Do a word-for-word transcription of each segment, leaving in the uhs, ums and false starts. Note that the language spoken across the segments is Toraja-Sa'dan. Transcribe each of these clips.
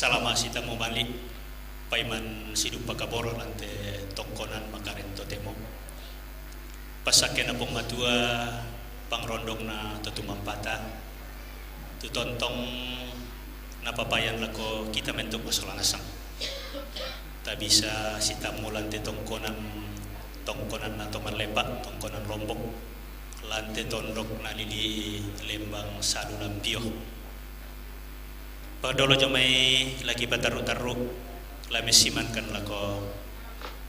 Salama' sitamu mali', paiman siduppa kaboro' lan te tongkonan makarento temo. Passakkena Puang Matua, pangrondongna to tumampata, tu tontong napapayan lako kita mento' masola nasang. Tabisa sitammu lan te tongkonan, tongkonanna to mallepa', tongkonan Lombok, lan te tondok nalili' Lembang Salu Lampio. Padolo jo mai lagi patarru-tarru, la messimankan lako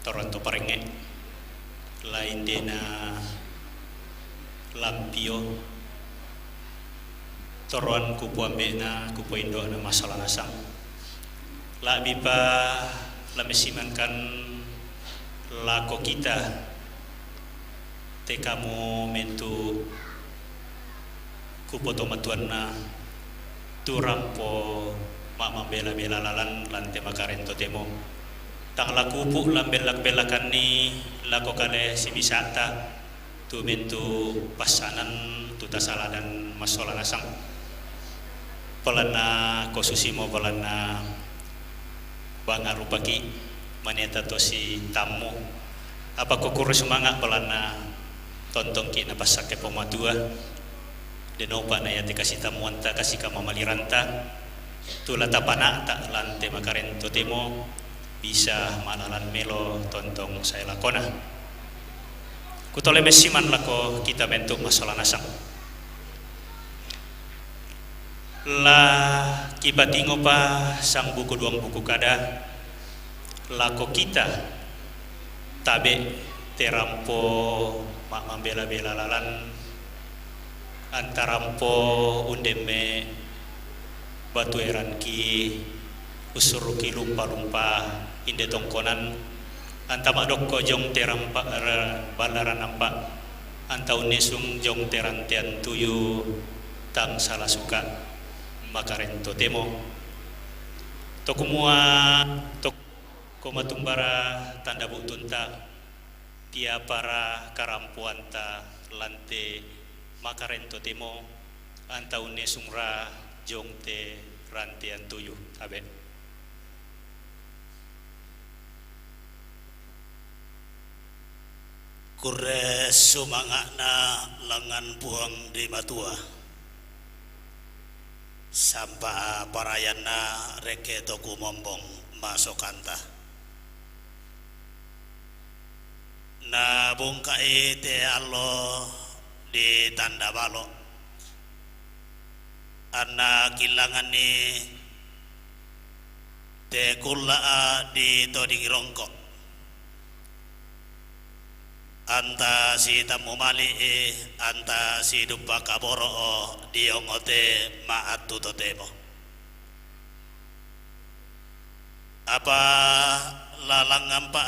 toron to parengnge', la indena Lampio, toroan ku puambe'na, ku poindo'na masola nasang. La'bipa la messimankan lako kita te kamu mentu' ku potomatuanna tu rampo ma'mambela-bela lalan lan te makarento temo. Tang la kupu' lan bellak-bellakanni lako kale sibisa'ta, tu mentu' passanan tu tasaladan masola nasang. Polanna ko susimo polanna bangarupaki' maneta tosi tammu. Apa ko kurre sumanga' polanna tontongki' napassakke Puang Matua. Denopa na iate kasitammuanta, kasi kamamaliranta, tu la tapana'ta lan te makarento temo, bisa malalan melo tontong sae lakona. Kutole messiman lako kita mentu' masola nasang. La kipatingopa sang buku duang buku kada lako kita tabe' te rampo ma'mambela-bela lalan, anta rampo undemme' batu eranki ussuruki lumpa-lumpa inde tongkonan, anta ma'dokko jong te rampa, ra-, ballaran ampa', anta unnisung jong te rantean tuyu tang sala suka makarento temo. To kumua, to ko matumbara tanda bu'tunta, tiapara karampoanta lan te makarento temo, anta unnisungra jong te rantean tuyu. Tabe'. Kurre sumanga'na langngan Puang di Matua. Sampa parayanna rekke to kumombong masokanta. Nabungka'i te allo di tanda balo'. Anna killanganni te kulla'a di toding rongko'. Anta sitammu mali'i, anta siduppa kaboro'o diongo te ma'attu totemo. Apa lalangngampa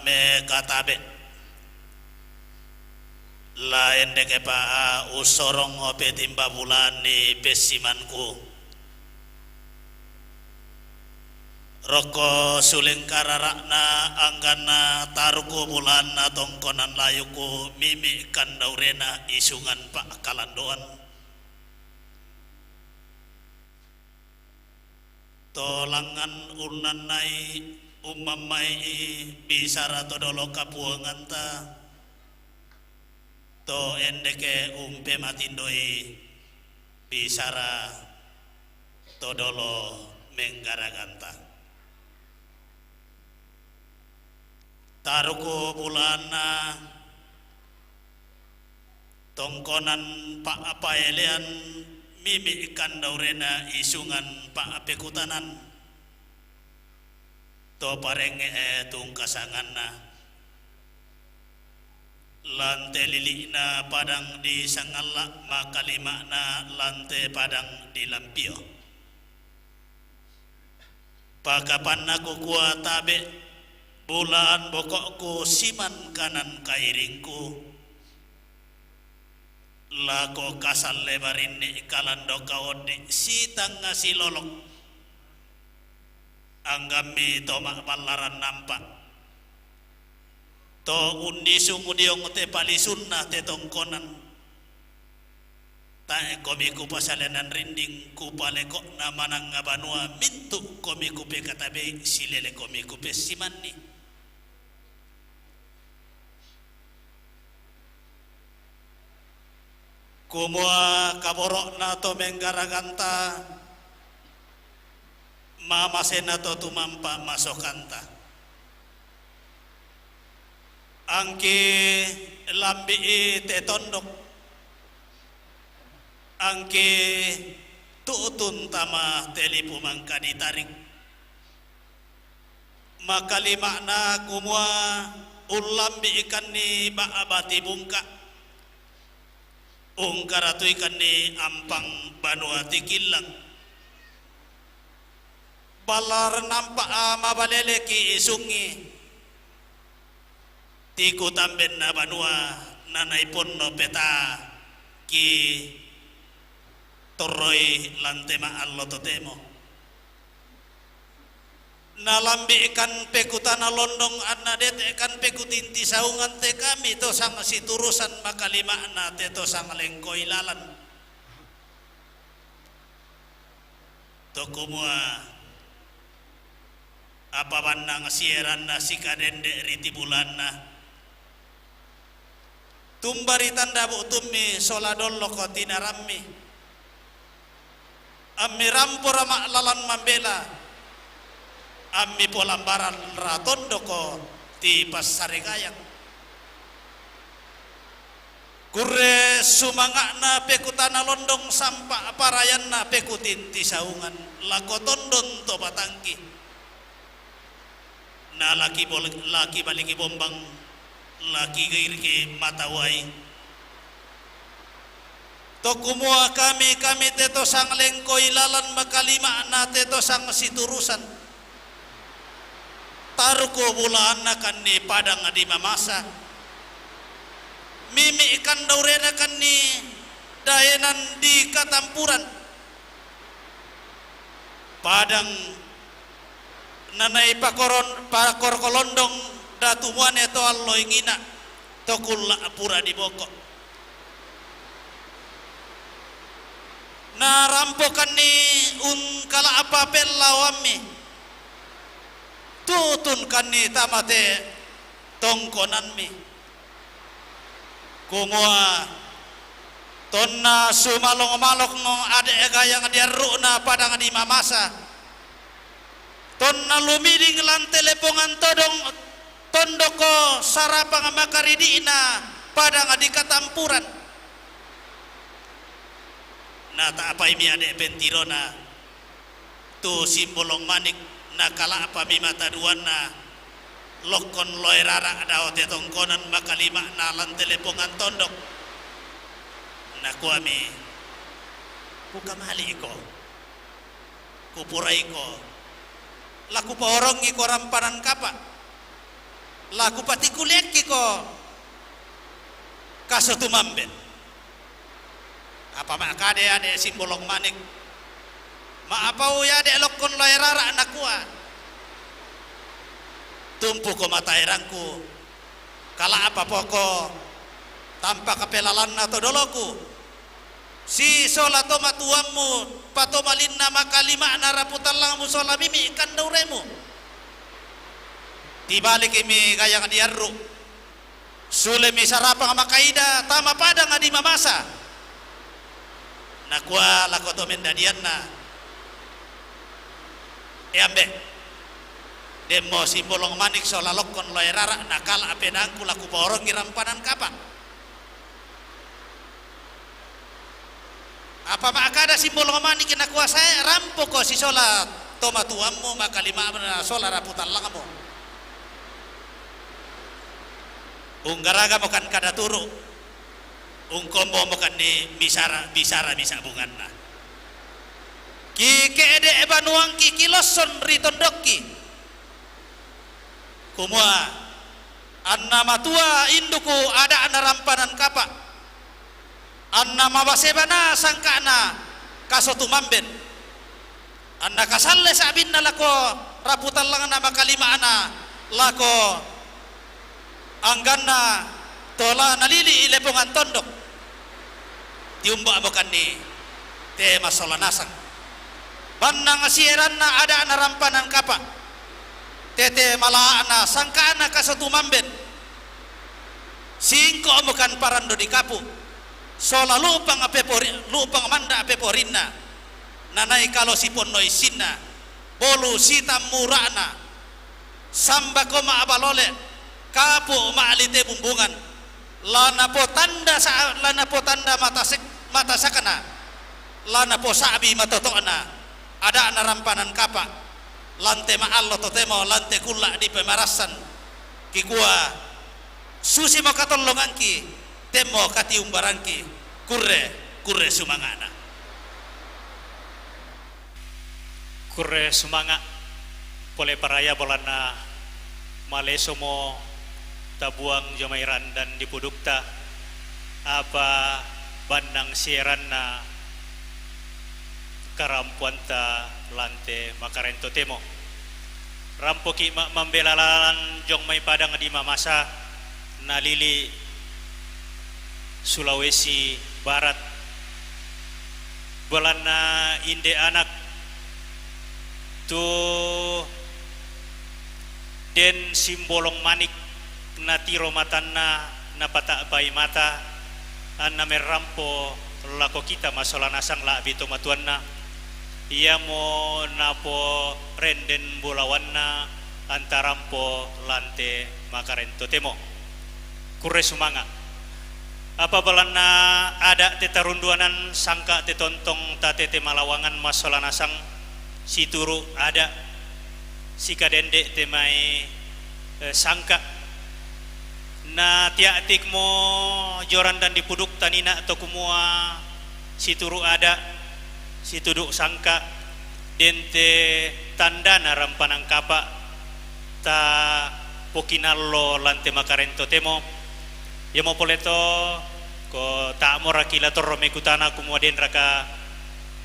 mekatabe'. La endekepa ussorongo petimba bulanni pessimanku. Rokko sulengkarara'na angganna taruku bulanna tongkonan layuku mimi' kandaurena isungan pa'kalandoan. To langngan unnannai ummammai'i bisara to dolo kapuanganta, to endeke umpematindoi bisara to dolo menggaraganta. Taruku bulanna tongkonan pa'paelean mimi' kandaurena isungan pa'pekutanan. To parengnge'e tungkasanganna. Lan te lili'na padang di Sangalla', makalima'na lan te padang di Lampio. Pakapanna kukua tabe', bulaan boko'ku siman kanan kairingku. Lako kasalle barinni kalando kaoddi sitangnga silolong. Anggammi to ma'ballaran nampa'. To unnisung diong te palisunna te tongkonan. Tae' komi kupasalenan rinding, kupaleko'na manangnga banua, mintu' komi kupekatabei, silele komi kupessimanni. Kumua kaboro'na to menggaraganta, mamasena to tumampa masokanta. Angki lambi'i te tondok, angki tu'tun tama te lipu mangka ditarik. Makalima'na kumua ullambi'ikanni ba'ba tibungka', ungkaratuikanni ampang banua tikillang. Ballar nampa' mabaleleki isungngi, tikutambenna banua nanaiponno peta ki torroi lantema allo totemo. Nalambi'kan pekutana londong anna dete'kan pekutinti saungan te kami to sang siturusan makalima'na te to sang lengkoi lalan. To kumua apa bannang sieranna sikadende' ri tibulanna. Tumba ri tanda bu'tummi sola dolloko tinarammi. Ammi rampora ma'lalan mambela, ammi polambaran ratondoko tipassaregayang. Kurre sumanga'na pekutana londong sampa' parayanna pekutinti saungan lako tondon to batangki. Na laki bol-, laki baliki bombang, laki gairiki mata uai. To kumua kami, kami te to sang lengkoi lalan makalima'na te to sang siturusan. Taruku bulaannakanni padang di mamasa. Mimi'kan daurenakanni daenan di katampuran. Padang nanai pakoron-, pakorkolondong datu muane to allo ingina, to kulla' pura diboko. Narampokanni ungkala'pa pellaoammi, tutunkanni tama te tongkonammi. Kumua, tonna sumalong-malong ade' gayang diarru'na padang di mamasa, tonna lumiding lan te lepongan todong, tondoko sarapang makaridi'na padang di katampuran. Nata'paimi ade' pentirona tu Simbolong Manik, nakala'pami mata duanna lokkon loe rara' dao te tongkonan makalima'na lan te lepongan tondok. Nakuami, kukamali'ko, kupuraiko, la kupaorongiko rampanan kapa', la kupatikulekkiko kaso tumamben. Apa ma'kada ade' Simbolong Manik? Ma'apau ade' lokkon loe rara', nakua. Tumpuko mataerangku, kala'papoko tampak pelalanna to doloku. Sisola tomatuammu, patomalinna makalima'na raputallangmu sola mimi'kan dauremu. Tibalikimi gayang diarru'. Sulemi sarapang makaida tama padang di mamasa. Nakua lako to mendadianna, "E Ambe', demmo Simbolong Manik sola lokkon loe rara', nakala' penaangku la kupaorongi rampanan kapa'." Apa ma'kada Simbolong Manik, nakua sae, "Rampoko sisola tomatuammu, makalima'na sola raputallangmu. Unggaraga mokan kada turu', ungkombo mokan ni misara, bisara misa' bunganna. Kike'de' banuangki kilosson ri tondokki. Kumua, anna matua induku ada'na rampanan kapa', anna mabase bana sangka'na kaso tumamben, anna kasalle sa'binna lako raputallangna makalima'na lako angganna to la nalili'i lepongan tondok." Tiumba' mokanni te massola nasang. Bannang sieranna ada'na rampanan kapa', tete mala'na sangka'na kaso tumamben, singko' mokan parando di kapu', sola lu'pang pepori-, lu'pang manda' peporinna, nanai kalo siponnoi sinna, bolu sitammura'na, sambako ma'balole, kapu' ma'lite bumbungan, la napotanda sa-, la napotanda matasek-, matasakna, la naposa'bi matoto'na, ada'na rampanan kapa', lante ma'allo totemo, lante kulla' di pemarassan, kikua, susimo katollongangki, temmo katiumbarangki, kurre, kurre sumanga'na. Kurre sumanga', pole paraya bolanna malesomo tabuang jomai randan di pudukta, apa bannang sieranna karampoanta lante makarento temo. Rampoki' ma-, mambela lalan jong mai padang di Mamasa, nalili Sulawesi Barat. Bolanna inde anak tu den simbolong manik natiro matanna, napata'pai mata, anna merrampo lako kita masola nasang la'bi tomatuanna, iamo naporenden bolawanna antarampo lante makarento temo. Kurre sumanga'. Apa bolanna ada' te tarunduanan, sangka' te tontong, tatete malawangan masola nasang, situru' ada', sikadende' te mai, eh, sangka'. Na tia'tikmo jorandan di pudukta nina' to kumua situru' ada', situdu' sangka', den te tandana rampanan kapa', tapokinallo lante makarento temo. Iamo pole to, ko ta'moraki la torro mekutana kumua denraka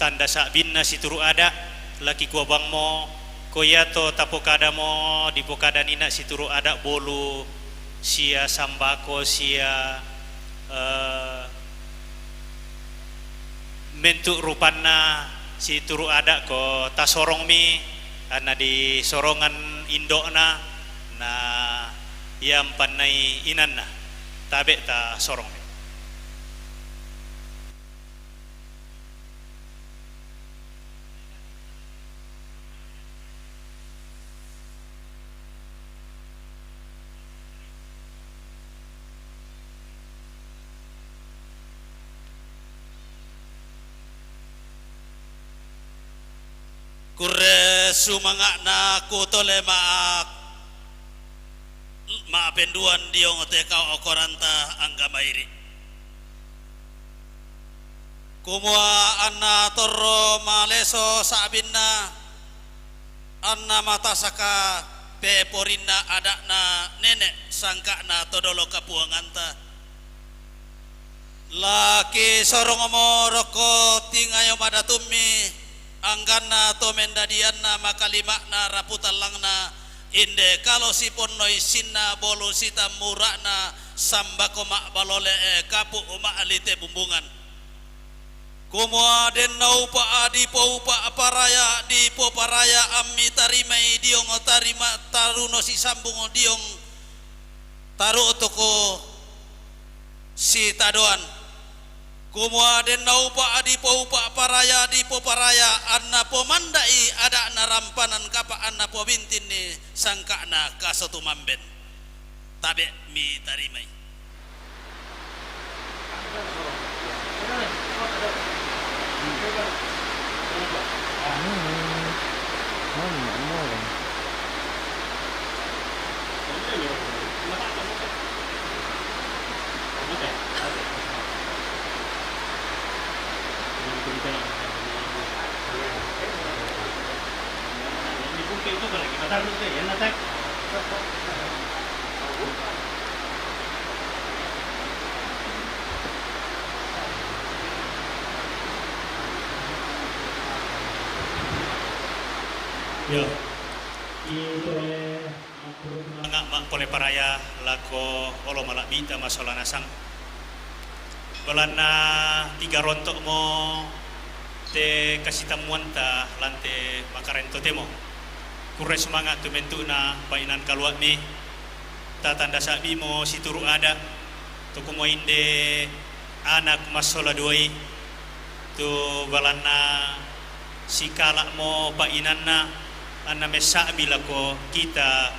tanda sa'binna situru' ada', laki kua bangmo, ko iato tapokadamo dipokada nina' situru' ada' bolu sia sambako sia, eh, mentu' rupanna situru' ada' ko tasorongmi, anna disorongan indo'na, na ia mpannai inanna, tabe' tasorongmi. Kurre sumanga'na kutole ma-, ma'penduan diong te kau okoranta angga mairi'. Kumua anna torro maleso sa'binna, anna matasaka peporinna ada'na nene' sangka'na to dolo kapuanganta. Laki sorongomo rokko tingayo madatummi, angganna to mendadianna makalima'na rapu tallangna, inde kalo siponnoi sinna bolu sitammura'na sambako ma'balole, eh, kapu' ma'lite bumbungan. Kumua den naupa' dipoupa' paraya, dipoparaya ammi tarimai diong tarima, taruno sisambung diong taru'tuku sitadoan. Kumua den naupa' dipoupa' paraya, dipoparaya anna pomanda'i ada'na rampanan kapa' anna pobintinni sangka'na kaso tumamben. Tabe' mitarimai. Nga' ma' pole paraya lako olo mala'bita masola nasang. Balanna tiga ronto'mo te kasitammuanta lan te makarento temo. Kurre sumanga' tu mentu'na pa'inan kalua'mi, tatanda sa'bimo situru' ada', tu kumua inde anak massola duai, tu balanna sikala'mo pa'inanna, anna messa'bi lako kita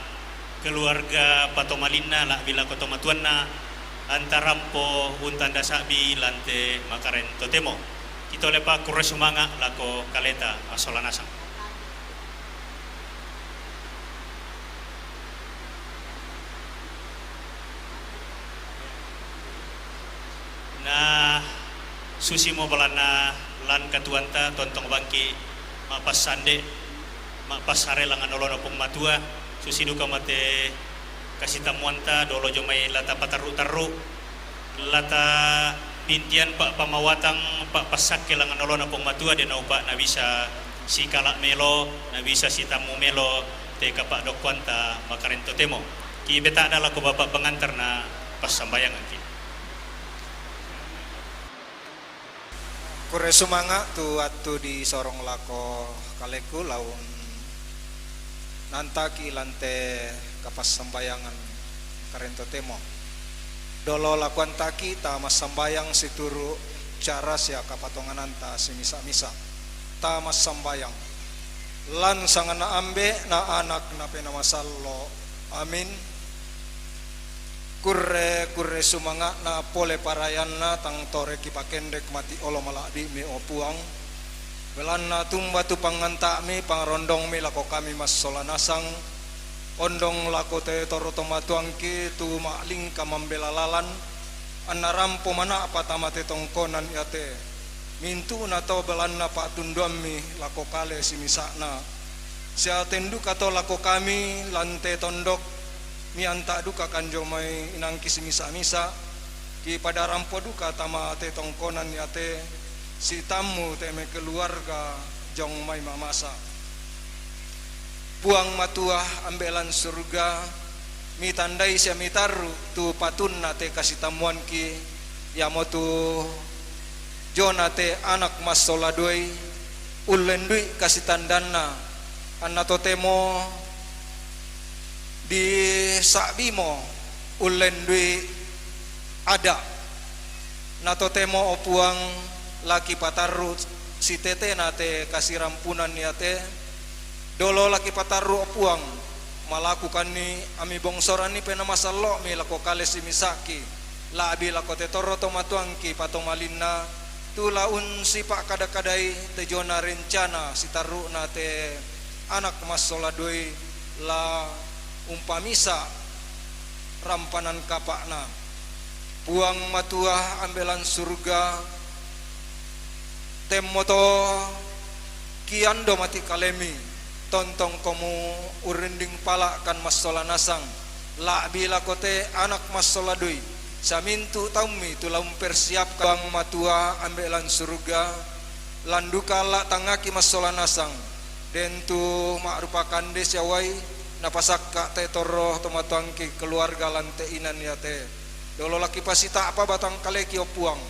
keluarga patomalinna, la'bi lako tomatuanna, antarampo untanda sa'bi lan te makarento temo. Kitolepa kurre sumanga' lako kaleta massola nasang. Na susimo balanna lan katuanta, tontong bangki' ma'passande, ma'passare langngan olona Puang Matua, susi duka mate kasitammuanta dolo jomai lata patarru-tarru, lata pintian pa'pamawatang, pa'passakke langngan olona Puang Matua, de naupa' nabisa sikala' melo, nabisa sitammu melo te kapa'dokkoanta makarento temo. Ki' beta'da lako Bapa' pangantar na passambayangangki'. Kurre sumanga' tu attu disorong lako kaleku laun nantaki' lan te kapassambayangan karento temo. Dolo lako antaki' ta massambayang situru' cara sia kapatongananta simisa-misa. Ta massambayang. Lan sanganna Ambe', na Anak, na Penaa Masallo'. Amin. Kurre, kurre sumanga'na pole parayanna tang tore kipakendek mati' olo mala'bi'mi, o Puang. Belanna tumba tu panganta'mi, pangarondongmi lako kami massola nasang, ondong lako te torro tomatuangki tu ma'lingka mambela lalan, anna rampo mana'pa tama te tongkonan iate. Mintu'na to belanna pa'tunduammi lako kale simisa'na. Sia ten duka to lako kami lan te tondok, mianta' duka kanjo mai inangki simisa-misa, kipada rampo duka tama te tongkonan iate, sitammu te mai keluarga jong mai mamasa. Puang Matua, Ambe' lan suruga, mitandai sia mitarru' tu patunna te kasitammuangki, iamotu jona te anak massola duai, ullendui kasitandanna, anna totemo disa'bimo ullendui ada'. Na totemo, o Puang, la kipatarru' sitetena te kasirampunan iate, dolo la kipatarru', o Puang, malakukanni ami bongsoranni Penaa Masallo'mi lako kale simisa'ki, la'bi lako te torro tomatuangki patomalinna, tu la unsipa'kada-kadai te jona rencana sitarru'na te anak massola duai la umpamisa' rampanan kapa'na. Puang Matua, Ambe' lan suruga, temmoto kiando mati' kalemi, tontong komu urrinding pala'kan massola nasang, la'bi lako te anak massola duai, samintu' taummi tu la umpersiapkan. Puang Matua, Ambe' lan suruga, lan duka alla' tangngaki massola nasang, den tu ma'rupa kande sia uai, napasakka' te torro tomatuangki keluarga lan te inan iate. Dolo la kipasita'pa batang kaleki, o Puang,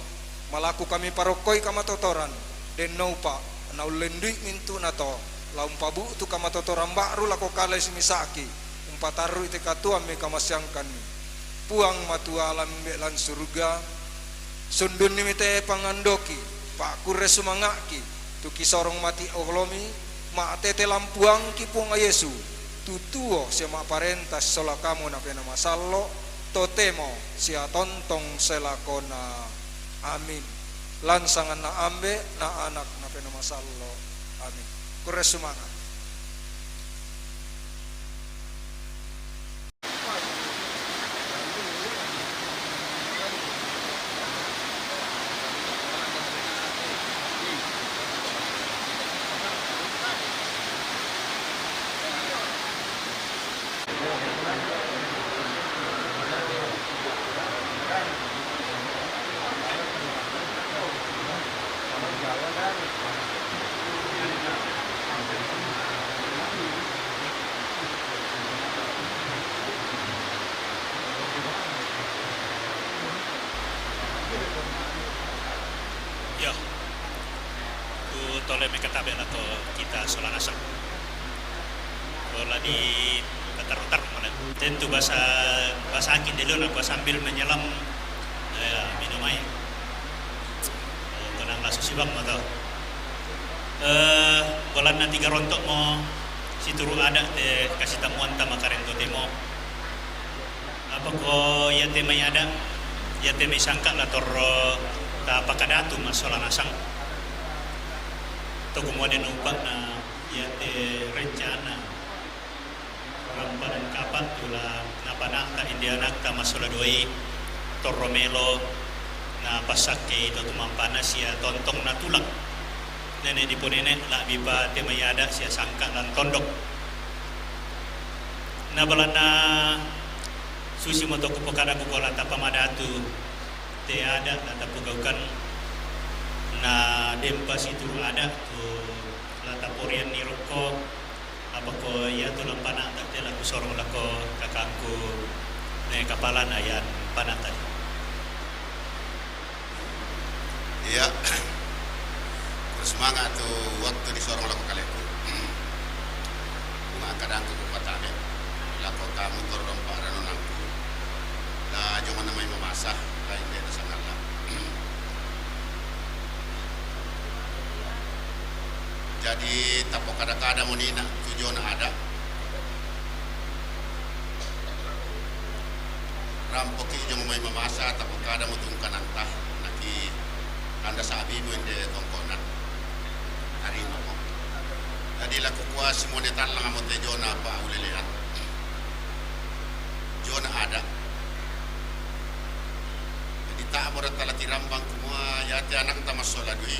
malaku kami parokkoi kamatotoran, den noupa, naullendui mintu'na to, la umpabu'tu kamatotoran ba'ru lako kale simisa'ki, umpatarru'i te katuoammi kamaseangkanmi. Puang Matua, Ambe' lan suruga, sundunnimi te pangandoki, pa'kurre sumanga'ki, tu kisorong mati' olomi, ma'tete lampuangki Puang Yesu, tu tuo sia ma'parenta sisola Kamu na Penaa Masallo', totemo sia tontong selakona. Amin. Lan sanganna Ambe', na Anak, na Penaa Masallo'. Amin. Kurre sumanga'. Tole mekatabe lako kita sola nasang. Ko la di tatar-tar mana. Tentu bahasa, bahasa akin delo na bahasa sambil menyelam. Ya, minum air. Ko nang lasu sibak mo to. Eh, bolanna tiga rontok mo situru ada te kasi tamuan ta makarento temo. Apa ko iya te mai ada, iya te mai sangka la torro ta pakadatu masola nasang. Toko mode nupa na iya te rencana. Rampanan kapa tula napanakta inde anakta masola doi torro melo na pasakke to tumampana sia tontong na tulak. Nene diponene la bipa te mai ada sia sangka lan tondok. Na balanna susi moto kupokada kuko lata pamadatu te ada lata pogaukan na dempa situru ada tu lata porian ni rokko. Apa ko iya tu lampana te laku sorong lako kakangku ne kapala na yan panata. Iya. Terus semangat tu waktu disorong lako kaleku. Bunga kadangku kupatane lako kamu torong paranonangku. La joma namai mamasa lain de sangala. Jadi tapokada-kada monina tujona ada. Rampoki jong mai mamasa tapokada mo tungkananta naki anda sabi mo inde tongkonan. Ari mo. Jadi laku kuasi mo netan langa mo tejona apa ulelean. Jona ada. Jadi tak mo rata lati rambang kumua yati anak ta masola dui.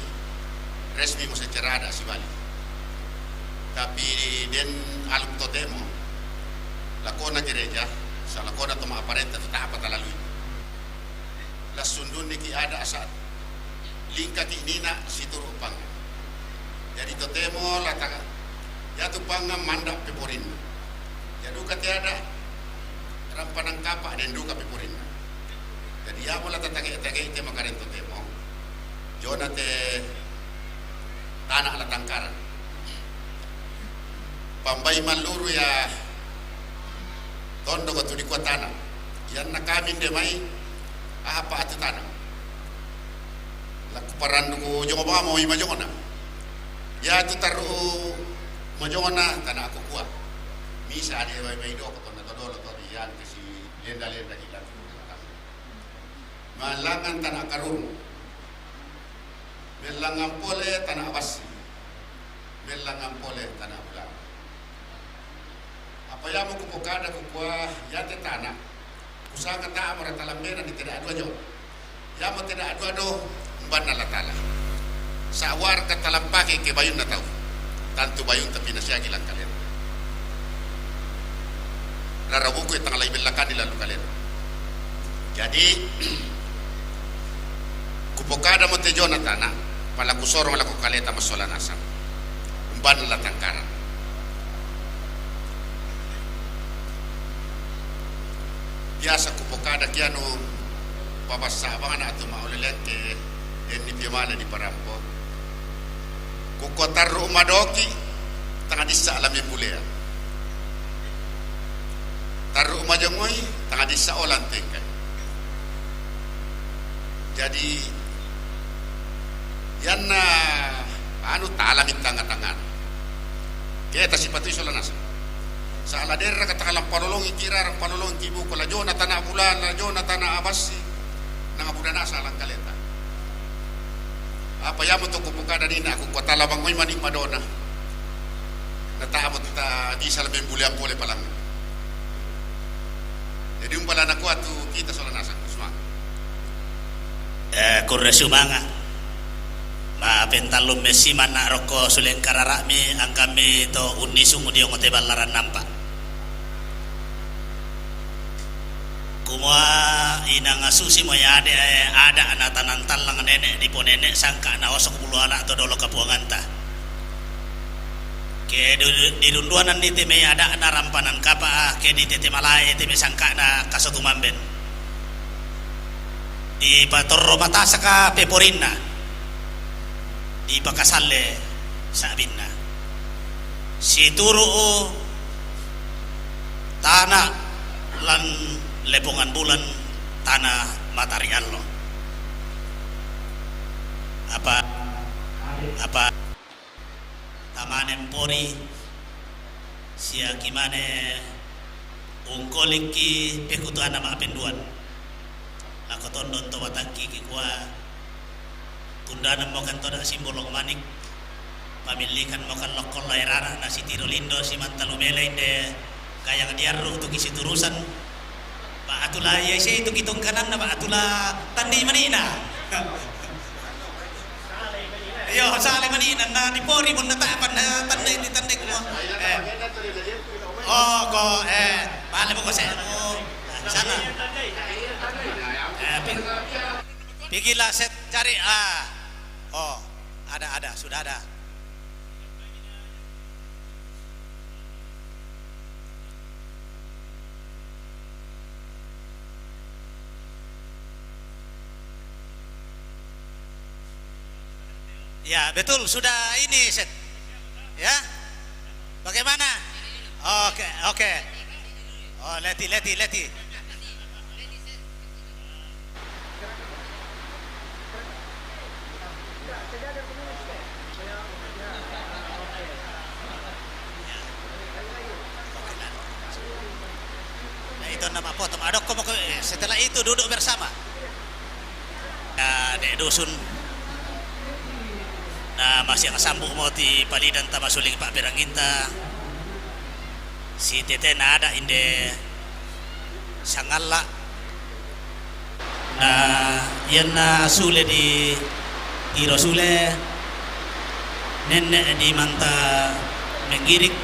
Resmi mo secara ada sibali. Tapi den aluk totemo. Lakona gereja, salakona toma aparenta tetap apa talalui. Lasundun niki ada asa lingka ki nina situru pang. Jadi totemo lata yatu panga manda peporinna. Jadi duka te ada rampanan kapa den duka peporinna. Jadi ya mo lata tage-tage te makarento temo. Jona te tana la tangkara. Pambai maluru ya tondo ko tudi kua tana. Yanna kami nde mai apa atu tana. Laku parandu ko jongo bamo i majongona. Ya tu taru majongona tana aku kua. Misa ade bai bai do ko tona todolo to di yan kasi lenda-lenda kita. Malangan tana karung. Mellangan pole tana abasi. Mellangan pole tana bulan. Apa yamo kupokada kukua yate tana. Kusanga ta amara talambena ni tidak dua jo. Yamo tidak dua do umbanna la tala. Sawar ka talampake ke bayun na tau. Tantu bayun tapi nasiagi langkalen. Rara buku tangala ibel lakani lalu kalen. Jadi kupokada mo tejona tana pala kusorong lako kaleta masola nasang. Umban la tangkara. Biasa kupokada kianu papasa bangana atu maulelengke. Enni piamala di parampo. Kuko tarru madoki tanga dissa la membulea. Tarru majongoi tanga dissa olan tengkai. Jadi yanna anu tala mintanga-tangana. Kita sipatu isola nasa. Sala derra kata kalam palolongi kira rang palolongi kibu ko la jona tana bulan la jona tana abasi. Nanga buda nasa langkaleta. Apa yamo to kupukada nina aku kota labang oi mani madona. Nata amo ta bisa lebih bulan pole palang. Jadi umpala na kuatu kita sola nasa kusma. Eh, kurre sumanga. Ma pentallu messi manna rokko suleng karara'mi angkammi to unnisung dio ngote ballaran nampa. Kumua inang susi mo yade ada na tanang tallang nene dipo nene sangka na osok bulu anak to dolo kapuanganta. Ke du-, dirunduanan ni teme ada na rampanan kapa ke di tete malae teme sangka na kasotumamben. Dipatorro matasaka peporinna. Dipakasalle sa'binna. Situru'u tana' lan Lepongan Bulan, tana' Matari Allo. Apa, apa, tamane mpori, sia kimane ungkolikki pekutuanna ma'penduan. Lako tondon to batangki kikua, kundanammokan to da' simbolong manik, pamillikanmokan lokkon laerana, na sitiro lindo simanta lumele inde, kayang diarru' tu kisiturusan, ba'tu la iya isei tu kitungkananna, ba'tu la tandai mani'na. Iyo, sale mani'na, na dipori mun nata'pa, na tandai, ditandai kumua. Eh. Oh, ko, eh, bale mako se. Oh, sana. Eh, pi-, pigi la set cari, ah. Oh, ada, ada, sudah ada. Ya, betul, sudah ini, set. Ya? Bagaimana? Oke, oke. Oh, leti, leti, leti. Nah, itu nama potong. Adokko mako, eh, setelah itu duduk bersama. Ya, de' Dusun. Na masiang sambu' mo ti palidan tama suling pa'peranginta. Sitete na ada' inde sangalla'. Na ianna sule di tiro sule, nenne' di manta menggirik,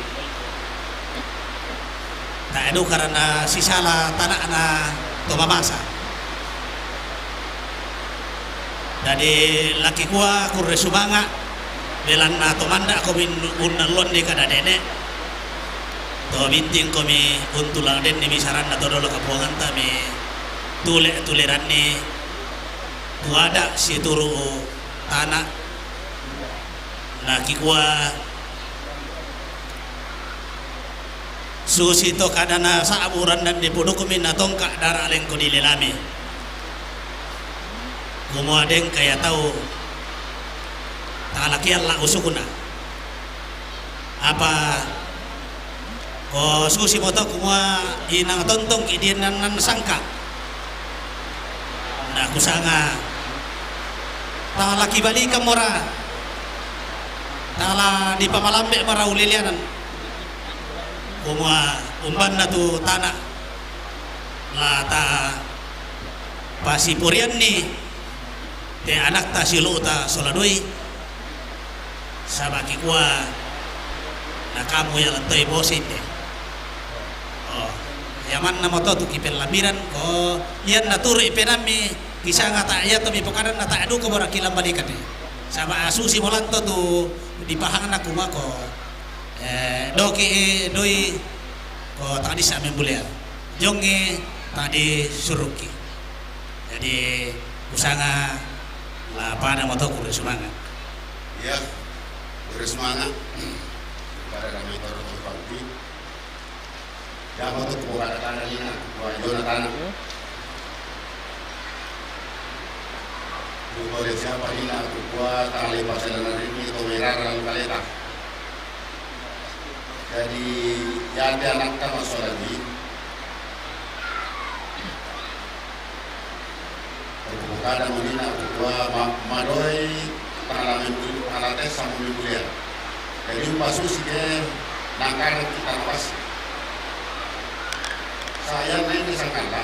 tae' duka ranna sisala tana'na to mamasa. Jadi lakikua kurre sumanga', belanna to manda'komi unnalluanni kada' dene', to bintingkomi untu' la denni bisaranna to dolo kapuanganta mi tule-tuleranni tu ada' situru' tana'. Nakikua, susi to kada' nasa'bu' randan dipudukmi natongka' dara' lengko dilelami. Kumua dengka ia tau talakian la usukna. Apa ko susi mo to kumua inang tontongki' diennan sangka'. Na kusanga, talakibalikan mora, tala dipamalambe' mora uleleanan. Kumua umbanna tu tana' la tapasiporianni te anakta siulu'ta sola doi, saba' kikua na kamu ia lantoi bosi te. Oh, ia manna mo to tu kipellamiran, ko ianna turu'i penaammi, kisanga ta' ia to mipokadanna ta' duka mora kilambalikanni. Saba' susi mo lanto tu dipahangna kumako, eh, doki, eh, doi, ko tadissa membulea. Jongi tadi suruki. Jadi kusanga la pada mo to kurre sumanga'. Iya, kurre sumanga'. Pada kami to rumah pangki. Jama tu kua kada-kada nina, kua jona tana. Kua de siapa nina, kua tali pasal na rini to merara kaleta. Jadi, yate anakta masola di. Kada' munina kua ma-, madoi pangalaman dulu, pangalaman sama minggu dia. Jadi, umpasusi ke nangkara kita nafasi. Saya naik ke sangkala,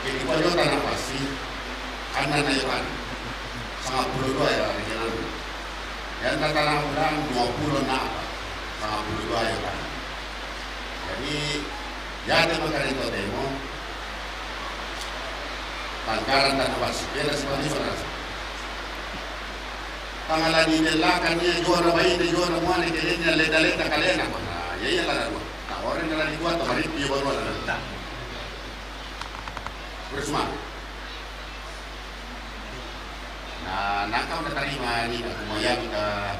jadi kua jota nafasi, anna na yokan. Sangapulu dua ya, rencana. Yang tata na ulang dua puluh na apa? Sangapulu dua yokan. Jadi, yate makarito temo, tangkaran tana basi, beda seperti saudara. Tangala di delakan ia juara baine, juara muane, kelenya leda-leda kalena. Nah, ya iya lah dua. Tawarin lah di dua, tawarin dia baru ada. Bersama. Na, nakau natarima ni, na kumayang ka,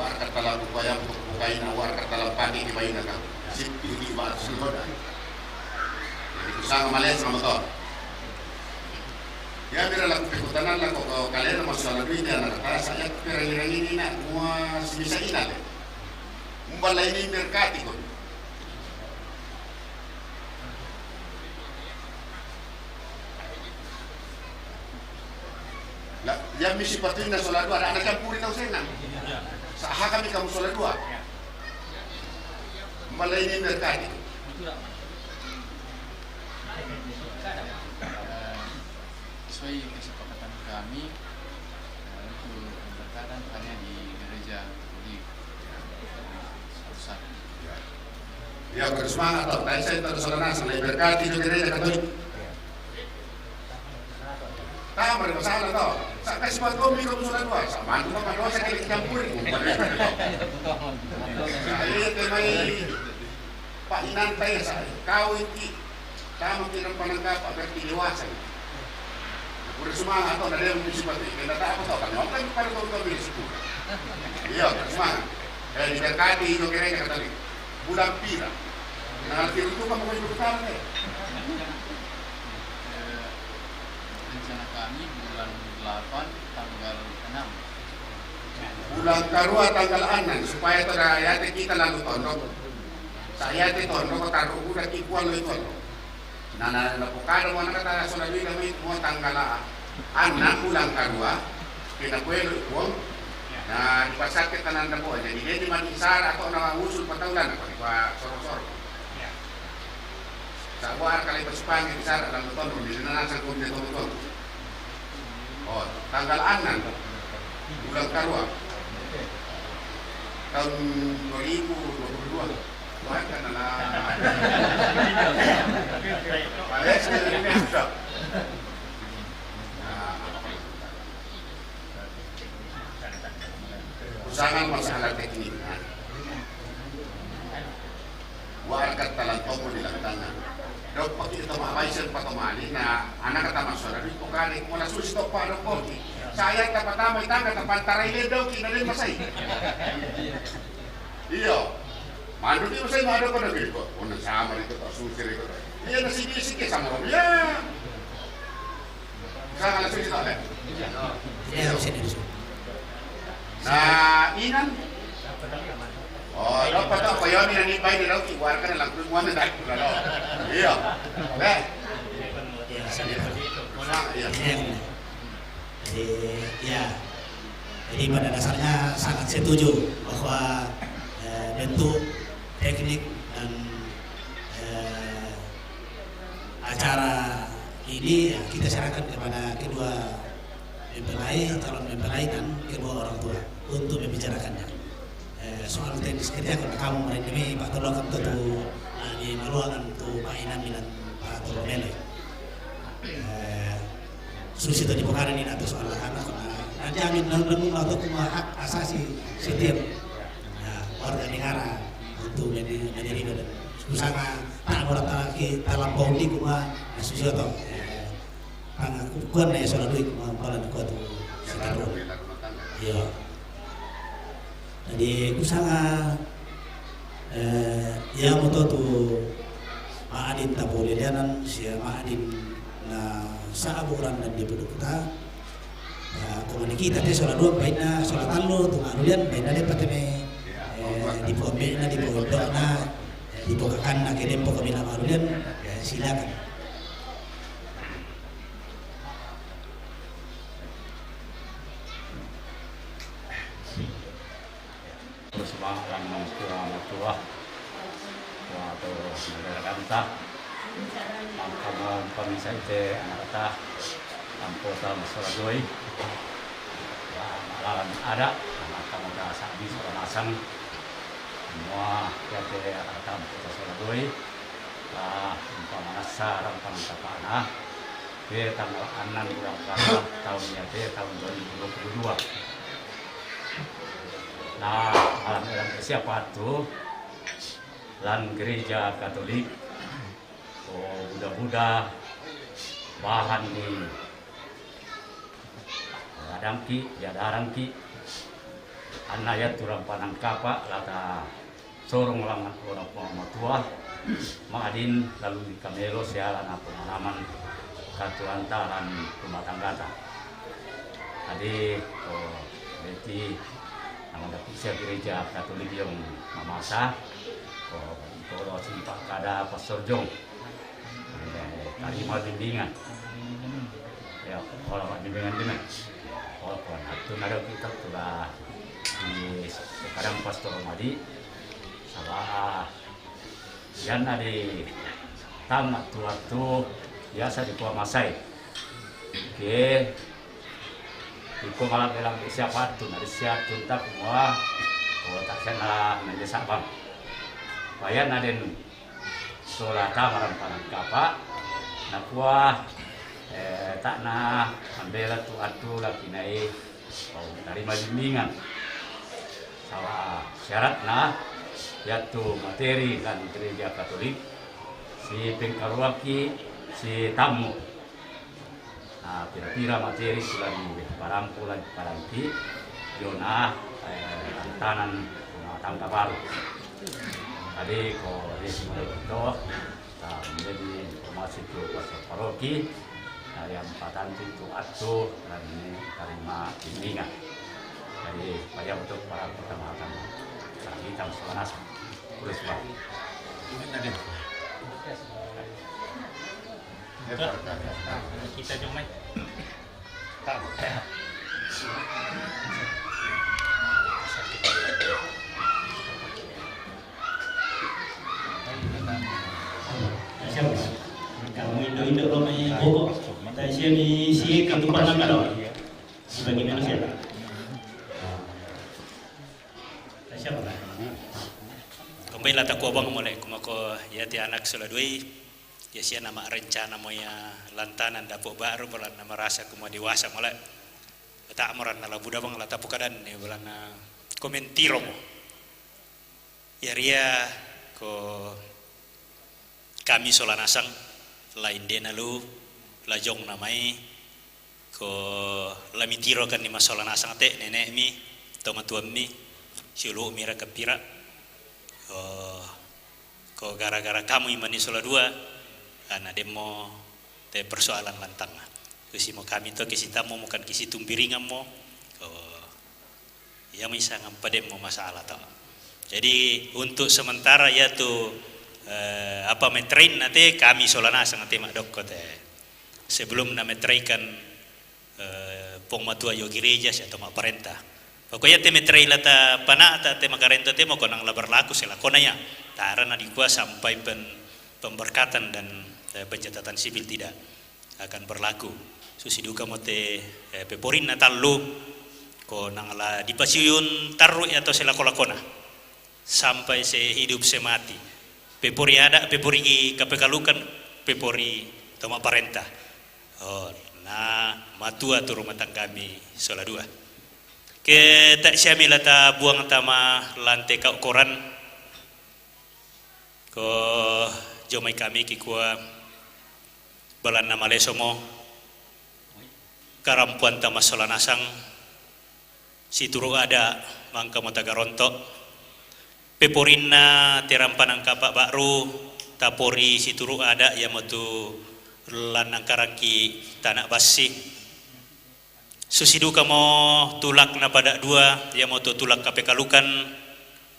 Warkka talang bukaina, warkka talang pake ki baina ka. Sippi ki ba suhoda. Jadi kusanga males sama to. Ya, mira laku pekutanan laku ko kalena masalah duit ya, anak kata saya kira-kira ini nak mua simisa ina le. Mumbala ini berkati ko. La, yang misi patuina sola dua, ada, ada campuri tau senang. Saha kami kamu sola dua. Malah ini berkati. Sesuai kesepakatan kami, eh, untuk pemberkatan hanya di gereja Katolik, eh, satu-satu. Ya. Ya, bersemangat, toh. Tadi saya tahu saudara, selain berkati juga gereja Katolik. Tama ri masalah to. Sa kasi buat komi kamu sudah dua. Sa mantu ka madosa kali campur. Sa iya te mai Pak Inanta ya sa. Kau inti. Tama kita panangkap agar dewasa. Udah semangat to, ada yang mesti pati. Kena tak apa to, kan nonton pada tonton di situ. Iya, semangat. Eh, diberkati itu kiranya kata dia. Bulan pira. Nah, itu kamu kan berutang ya. Eh, rencana kami bulan delapan tanggal enam. Bulan karua tanggal enam, supaya tada yate kita lalu tondok. Saya te tondok taruh udah kikuan lo itu lo. Nah, nah, nah, pokada mo anak kata sola duit kami mo tanggal enam bulan karua, kita kue lo ikuang. Nah, di pasar kita nanda po, jadi dia di mati sara atau nama usul pataulan apa di pa soro-soro. Sa buat kali pasukan kita sara dalam beton, di sana nasa kau dia tondok. Oh, tanggal enam bulan karua tahun dua ribu dua puluh dua. Wah, kan ala. Malaysia ini sudah. Nah, usahakan masalah teknik. Nah. Warga talang tomo di lantanga. Dok paki toma abai sen patoma ni na anak tama sona di pokari mo la susi to pa dok paki. Saya tapa tama itanga tapa tarai le dok ki na le masai. Iyo. Mandu di masai ma dok pada biko. Ona sama di to susi ri ko. Iya na sigi sigi sama rom ya. Sa ala sini tole. Iya, sini, sini. Nah, inan. Oh, lo pato ko yoni nani pai ni lo ki warga na laku mo na dai lo. Iya. Eh. Iya, sini. Iya. Jadi, ya. Jadi pada dasarnya sangat setuju bahwa, eh, bentuk teknik dan, eh, acara ini, ya, kita serahkan kepada kedua mempelai, calon mempelai dan kedua orang tua untuk membicarakannya. Eh, soal teknis kerja, kalau kamu main demi Pak Tolong kan tentu, eh, di maluangan tu Pak Inami dan Pak Tolong Mele. Eh, susi tadi bukan ini atau soal anak, nah, nanti amin nang nang atau kuma hak asasi setiap, nah, warga negara untuk menjadi, menjadi usaha. Tana mora tana ki talang bau di kuma, na susi oto. Eh, tanga ku-, kuan na ya sola dui kuma, pala ni kuat tu. Iya. Jadi kusanga, eh, ya moto tu maadin tabu lilianan, sia maadin na saabu uran dan di budu kuta. Ya, kumani kita te sola dua, baina sola tallu, tu malulian, baina de patene, eh, di pombe na, di pombe na, di pokakan na, kene pokok mina malulian, ya, silakan. Terus ba lang tua matua. Tua tu negara kanta. Ang kamang pamisai te anak kata. Ang kota masalah doi. Ya, malalan ada. Anak kamu dah sabi sekolah masang. Semua ya te anak kata ang kota masalah doi. Ah, ang pamanasa, ang pangkapana. Ke tanggal enam bulan Oktober tahun ya te tahun dua ribu dua puluh dua. Nah, alam elang siapa tu? Lan Gereja Katolik, oh, buda-buda, bahan ni, radangki, ya darangki, Anna yattu rampanan kapa' lata sorong langngan Puang Matua, ma'din lalu kamelo siala na pengalaman katuanta lan rumah tanggata. Jadi, ko beti namadapi sia gereja Katolik yang mamasa, ko, ko simpa kada Pastor Jong. Eh, tarima bimbingan. Ya, ola bimbingan dina. Oh, kuan atu nada kita sudah di sekarang Pastor Madi. Salah, yan adi tamat tu waktu biasa di kuah masai. Oke. Iko malam bilang siapa tu, nari siap tuntak semua. Oh, tak sana mendesak bang. Bayan aden sola tama rampanan kapa', nakua, eh, ta'na mambela tu attu laki nai, oh, tarima bimbingan. Sala syaratna, yattu materi lan gereja Katolik, si pengkaruaki, si tammu. Nah, pira-pira materi sudah diparampu lagi parampi, yona, eh, tantanan rumah tangga baru. Tadi ko resi itu, nah, menjadi informasi tu pastor paroki, nah, yang patanti tu attu, dan ini tarima bimbingan. Jadi, supaya untuk para pertama-tama, kita semua nasa. Terus, Pak. Kita jong mai. Kamu indo-indo lo mai boko. Tasia ni si ketupanan lo. Sebagai manusia. Tasia apa? Kembali lah tak kuabang mulai kumako ya ti anak sola duai. Ya, sia nama rencana mo ya lantanan dapo' ba'ru, balanna marasa kumua dewasa mo la. Ta'moran na la buda bang la tapukadan ni balanna komentiro mo. Ya ria ko kami sola nasang, la indena lu, la jong namai, ko la mitirokan ni masola nasang te nene'mi, tomatuammi, siulu'mi raka pira. Ko Ko gara-gara kamu imani sola dua, ah, na demmo te persoalan lantanna. Susimo kami to kisitammo, mukan kisitumbiringammo. Ko iya misangan pademmo masalah to. Jadi untuk sementara ya tu, eh, apa metrain na te kami sola nasang te madokko te. Sebelum na metraikan eh, pong matua yo gereja sia to ma'parenta. Pokoknya te meterai lata pana'ta te makarenta te mo konang la berlaku selakona ya. Tara na dikua sampai pen-, pemberkatan dan, eh, pencatatan sipil tidak akan berlaku. Susi duka mo te, eh, peporinna tallu konang la dipasiun tarru ya to selako-lakona. Sampai sehidup semati. Pepori ada, pepori kapekalukan, pepori to ma'parenta. Oh, na matua tu rumah tangga mi sola dua. Ke tak siami lata buang tama lante kau koran. Ko jomai kami kikua balanna maleso mo. Karampuan tama sola nasang. Situru ada mangka mo tagaronto. Peporinna terampanan kapa' ba'ru, tapori situru ada iamotu lannang karangki tana' bassi. Susi duka mo tulak na pada dua, iamotu tulak kapekalukan,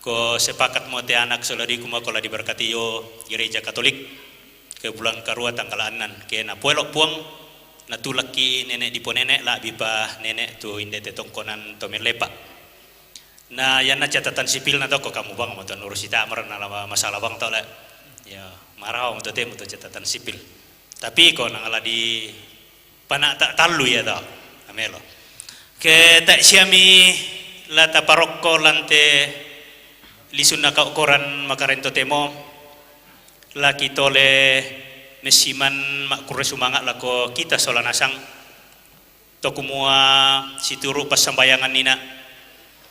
ko sepakat mo te anak sola diku mo ko la diberkati yo gereja Katolik. Ke bulan karua tanggal annan, ke napoelo Puang, natulakki nene' diponene', la'bipa nene' tu inde te tongkonan to mellepa. Na yanna catatan sipilna to ko kamu bang mo to nurusi ta'mar na lama masalah bang to le. Ya, marau mo to temu to catatan sipil. Tapi ko nang la di pana'ta tallu ya to. Amelo. Ke tak siami la taparokko lante lisunna kau koran makarento temo. Laki tole messiman makkurre sumanga' lako kita sola nasang. To kumua situru' passambayangan nina',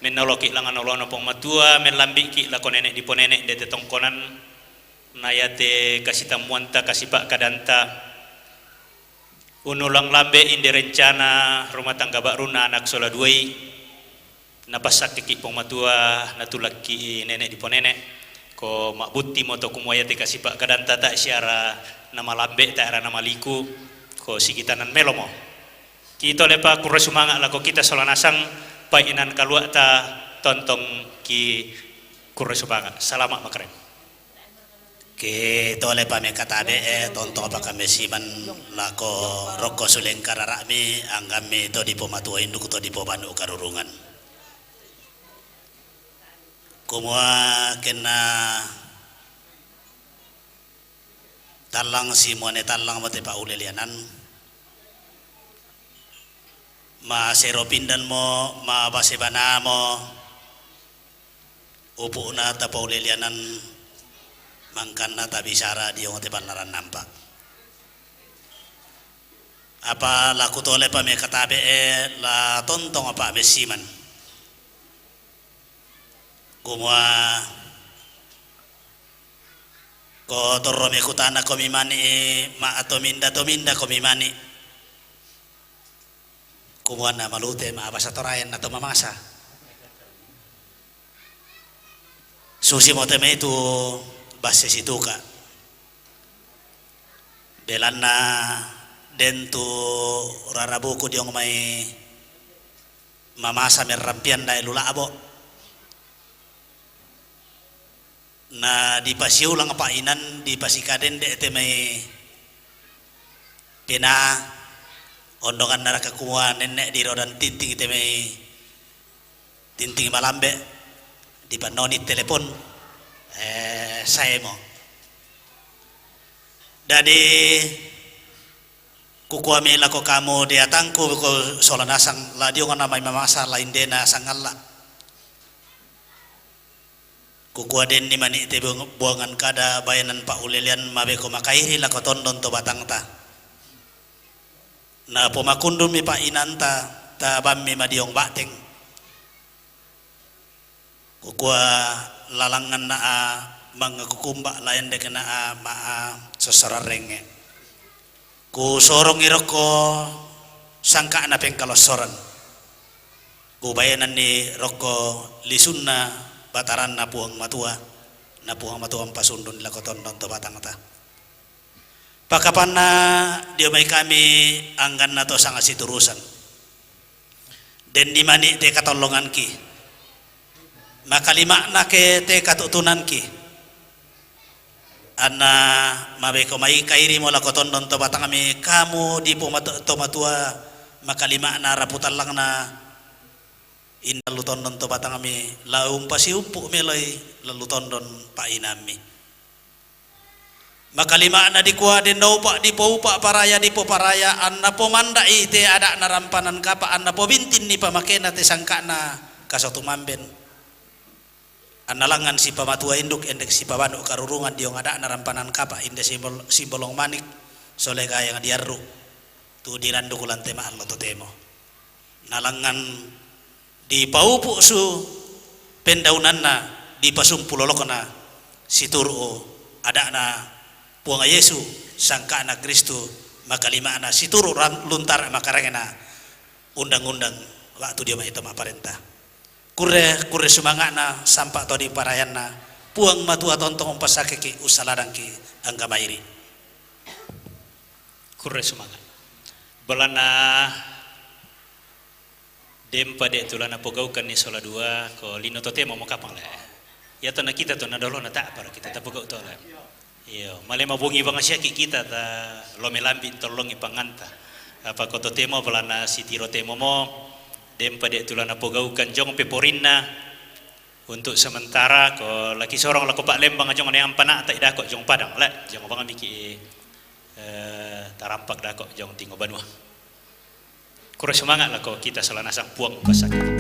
mennoloki' langan olo'na Puang Matua, mellambi'ki' lako nene' diponene' dete tongkonan, na yate kasitammuanta, kasipa'kadanta, unulang lambe' inde rencana rumah tangga ba'runna anak sola duai, Napassakkeki Puang Matua, natulakki nene' diponene', ko ma'buttimo to kumua iate kasipa' kadanta tae' siara namalambe, tae' ara namaliku, ko sikitanan melomo. Kitolepa kurre sumanga' lako kita sola nasang, painan kalua'ta tontong ki kurre sumanga'. Salama' makareng. Kitolepa mekatabe'e, tontong pakamesiman lako rokko sulengkarara'mi, anggammi to dipomatua induk to dipobanu karurungan. Kumua kenna tallang simuane tallang mo te pauleleanan, masero pindanmo, mabasebanamo, upu'na tapauleleanan mangkanna tabisara diong te pallaran nampa. Apa laku tolepa mekatabe'e, la tontong apa messiman. Kumua ko torro mekutana komi mani, ma atau minda to minda komi mani. Kumua na malute ma abasa toraen atau mamasa. Susi mo te mai tu basse situka. Belanna den tu rarabuku diong mai mamasa merrampian dae lula'bo. Na dipasiulang pa'inan, dipasikadende te mai pena ondongan naraka kumua nenne' dirodan tinting te mai tinting malambe, dipannoni telepon, eh, saemo. Dadi, kukuami lako kamu deatangku ko sola nasang, la diongana mai mamasa la indena sangalla. Kukua denni mani te buang-, buangan kada bayanan paulelean mabeko makairi lako tondon to batangta. Na pomakundummi pa'inanta, tabammi madiong ba'teng. Kukua lalangngan na'a mangakukumba laendek na'a ma'a sossorarrengnge. Kusorongi rokko sangka'na pengkalossoran. Kubayananni rokko lisunna Bataranna Puang Matua, na Puang Matua mpasundun lako tondon to batangta. Pakapanna dio mai kami angganna to sanga siturusan. Denni mani te katollonganki. Makalima'na ke te katu'tunanki. Anna mabeko mai kairimo lako tondon to batangmi kamu dipomato-, to matua makalima'na raputallangna inna lu tondon to batangmi la umpasiumpu meloi lallu tondon pa'inammi. Makalima'na dikua denno upa' dipoupa' paraya dipoparaya, anna pomanda'i te ada'na rampanan kapa', anna pobintinni pamakena te sangka'na kaso tumamben. Anna langngan sipamatua induk endek sipabanu karurungan diong ada'na rampanan kapa' inde simbol-, simbolong manik sole gayang diarru' tu diranduk ulante ma'allo totemo. Nalangngan dipaupu' su pendaunanna, dipasumpu lolokna situru' ada'na Puang Yesu, sangka'na Kristu, makalima'na situru' ran-, luntara makarengena undang-undang waktu dio mai to ma'parenta. Kurre, kurre sumanga'na, sampa to diparayanna, Puang Matua tontong umpassakeki, ussaladangki, angga mairi. Kurre sumanga'. Bolana dempa de' tu la napogaukanni sola dua, ko lino totemo mo kapang le. Iya to na kita to na dolo na ta'para kita tapogau to le. Iyo, male mabongi bangsiaki kita ta lo melambi tollongi panganta. Apa ko totemo bolana sitiro temo mo, dempa de' tu la napogaukan jong peporinna. Untuk sementara, ko laki sorong lako Palembang jong ne ampana'ta i dako jong Padang, le, jong bang miki, eh, tarampak dako jong Tingo Banua. Kurre sumanga' lako kita sola nasang Puang pasakit.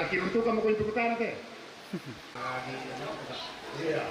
Kiruntukan mo ko yung tukutana, te. Iya.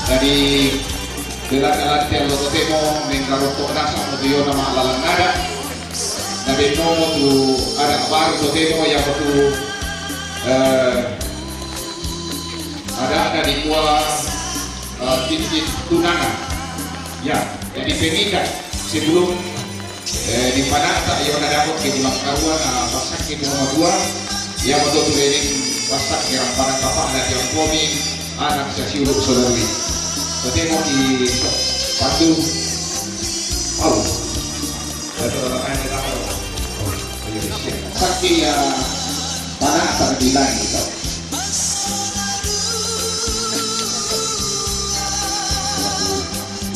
Jadi, dela kalante allo totemo mengkarokko nasa mo tu yona ma'lalang ada. Na denno mo tu ada baru totemo yang tu, eh, ada, ada dikua, eh, cincin tunangan. Ya, jadi pengikat sebelum, eh, dipanatta yona dako ke di makkarua na passakke tu matua, ya, matua tu lening passakke rampanan kapa'na tiampomi anak sasiulu soloi. Totemo ki pandu. Pau. Betul, makanya tahu. Oh, iya, siap. Sakit ya, mana asal bilang gitu.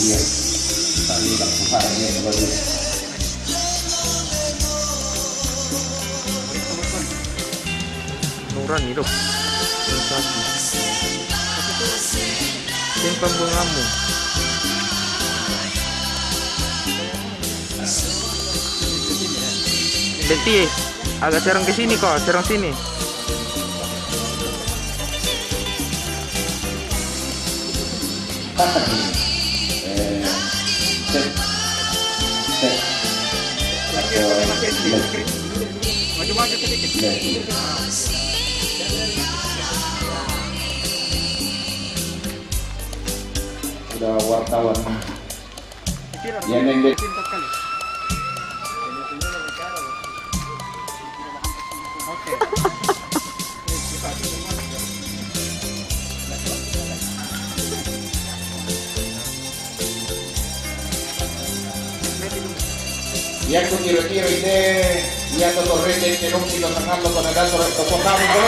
Iya, tak lihat bukan ya, bagus. Nuran hidup. Simpang Bungamu. Betty, agak serong ke sini kau, serong sini. Patah ini. Eh, cek. Cek. Atau lagi. Maju-maju sedikit. Lagi. Sudah wartawan. Ya, Neng, Dek. Oke. Iya, ku kira-kira ini, iya, to torrete, ke rumpi, to sangallo, to nagaso, to potamu, to.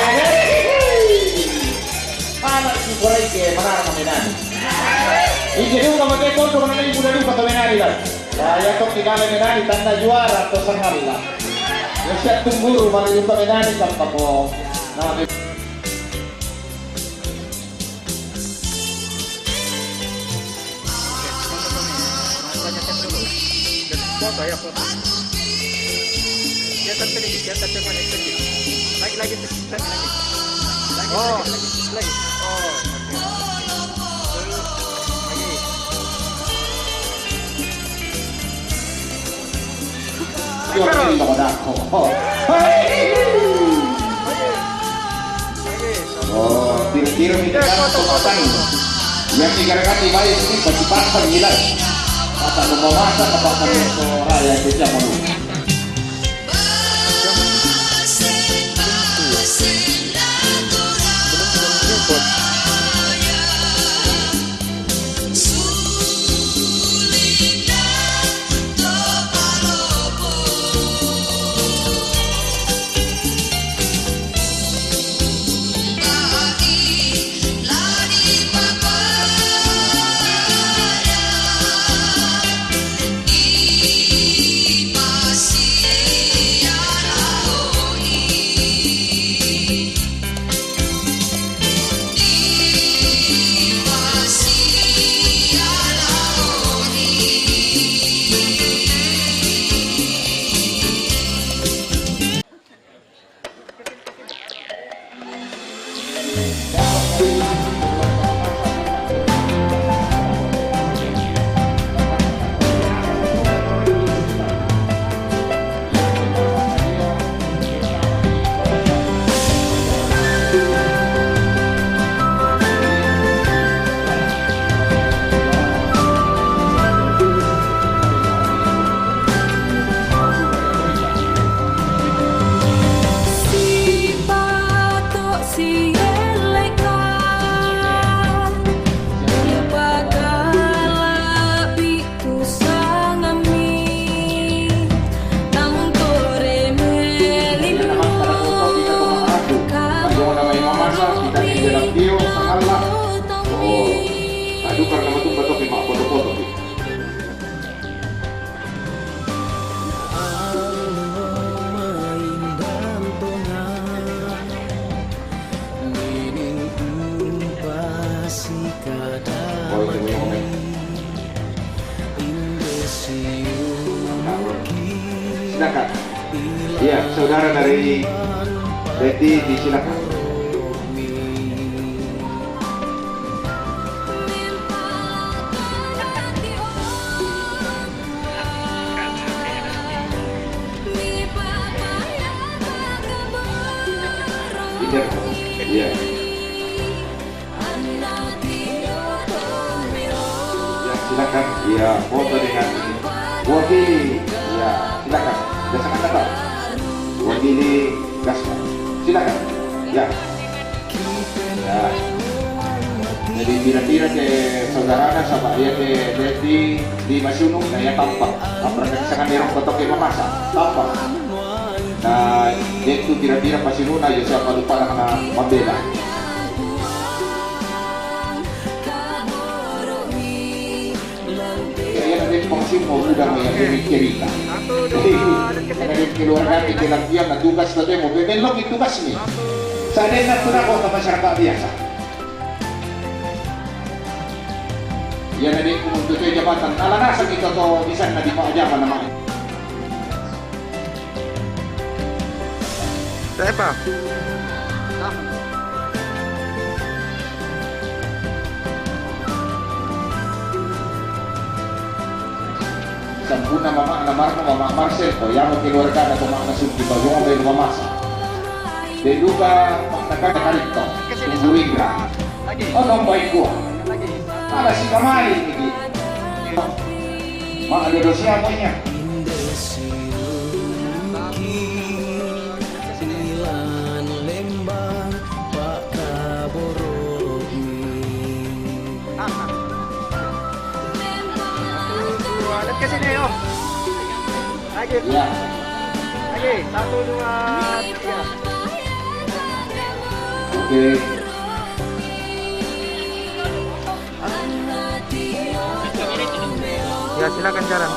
Anak si Korai ke, mana menang. Ije duka mate kondo, mana ibu duka to menang, lah. Lah, iya to kigale menang, tanda juara, to sangalla. Ya, siap tunggu, mana duka menang, tanpa ko. Nah, Foto ya, foto. Geser sedikit, geser semuanya sedikit. Lagi, lagi, sedikit, lagi, lagi. Lagi, oh, sedikit, lagi, lagi. Oh, oke. Terus, lagi. Lagi, terus. Hei! Oh, tiro-tiro mi kekasih kekuatan. Yang tiga kali baik ini pasti pasang gila. Kata mau masak apa kan raya itu siapa lu? Silakan. Iya, saudara dari Betty, disilakan. Iya. Ya, silakan. Ya, foto dengan wakili. Ya, silakan. Sudah sangat datang. Wakili Gaspar. Silakan. Ya. Ya. Jadi, kira-kira ke saudara sama ya ke Dedi di Masunung, ya, tampak. Apa ke sangat merong foto ke memasak. Tampak. Na, de' tu kira-kira pasinuna, iyo siapa lupa na mambela. Iya, iya, na de' pangasimu, udah, iya, iya, iya. Jadi, karena de' keluarga, de' latihan, na tugas, na de' mo, bebelok itu tugas ni. Sa' de' na tu nako ka masyarakat biasa. Iya, na de' kumuntu tu jabatan. Ala nasa kita to, bisan na di pa jabatan nama. Siapa? Sampuna mama' na Marno, mama' Marcel, ko iya mo keluarga na ko mama' na Sumpi Baguang, bayu mamasa. De' duka mama' na Kata Karito, Tunggu Indra. Oh, tombay ko. Ala si kamari, ini. Mama' dodo siya mo niya. Dua, dekat sini, Om. Lagi. Ya. Lagi. Satu, dua, tiga. Oke. Ya, silakan jalan.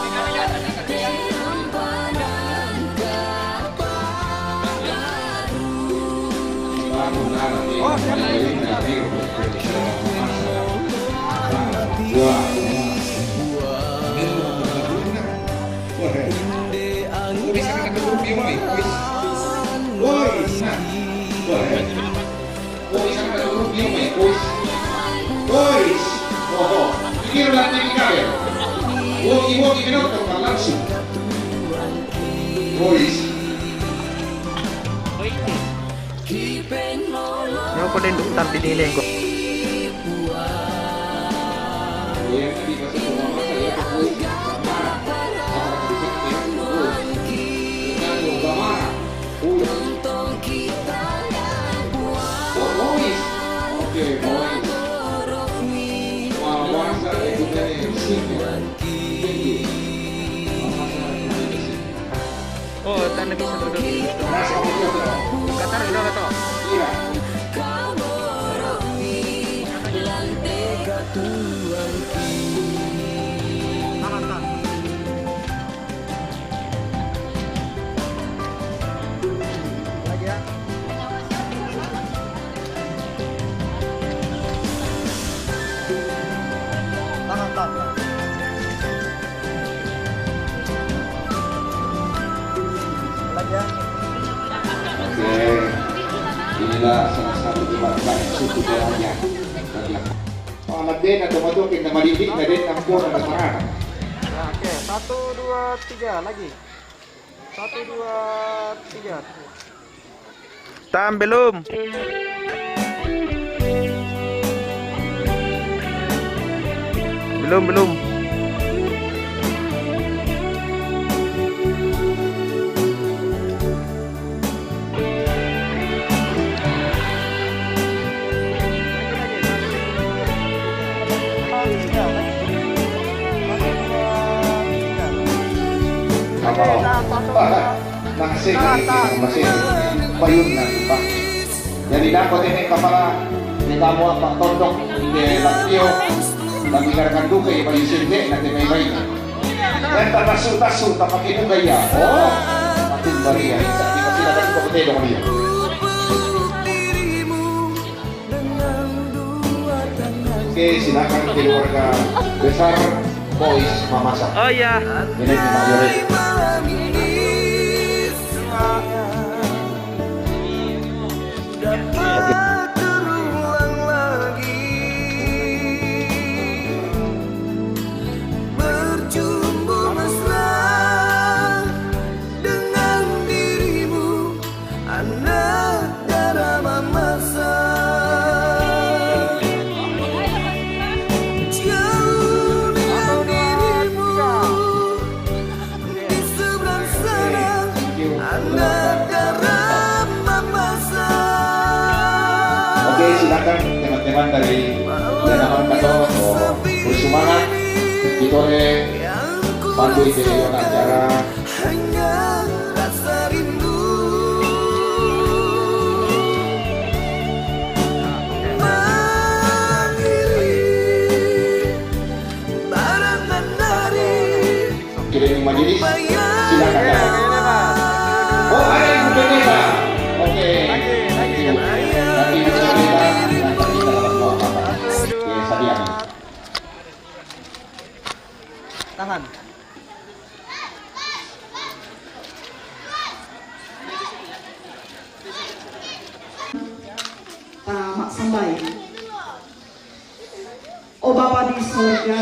Boys. Boys. Oho. Pikir nanti di kafe. Woki-woki ke nonton, Pak, langsung. Boys. Yo ko den duk tampi di lengko. Iya, tadi masuk rumah masak ya, boys. Apa kata di sini, boys? Bukan, boys. Boys. Oh, boys. Oke, boys. Wah, bahasa itu dari sini. Tinggi. Bahasa dari sini. Oh, tanda bisa duduk. Bahasa itu. Qatar udah to? Iya. Lagi ya. Tahan, tahan. Lagi ya. Oke. Inilah salah satu tempat baik suku Toraja. Bagi anak-anak, tomato, kita madidik, na de' na ampon, na marana. Ya, oke. Satu, dua, tiga, lagi. Satu, dua, tiga. Tam, belum. Belum, belum. Apa? Masih, masih. Bayun na, Pak. Jadi, dapat ini kepala, ini kamu apa, tondok, ini lapio, tapi katakan duka, ya, paling sente, nanti main-main. Yang tak masuk, masuk, tak pakai duka, ya. Oh, makin baria. Bisa, bisa, silakan, buka peti dong, dia. Oke, silakan keluarga besar Boys memasak. Oh, iya. Ini Pak Yuri. Oke, silakan teman-teman dari Yanaman Kato, oh, bersemangat. Kita oleh pandu ide acara. Jadi, silakan. Oh, ada Ibu Benita. Oke. Nanti Ibu Benita, nanti kita dapat bawa apa-apa. Oke, Sadiani. Tahan. Tamak sambai. Oh Bapa di sorga,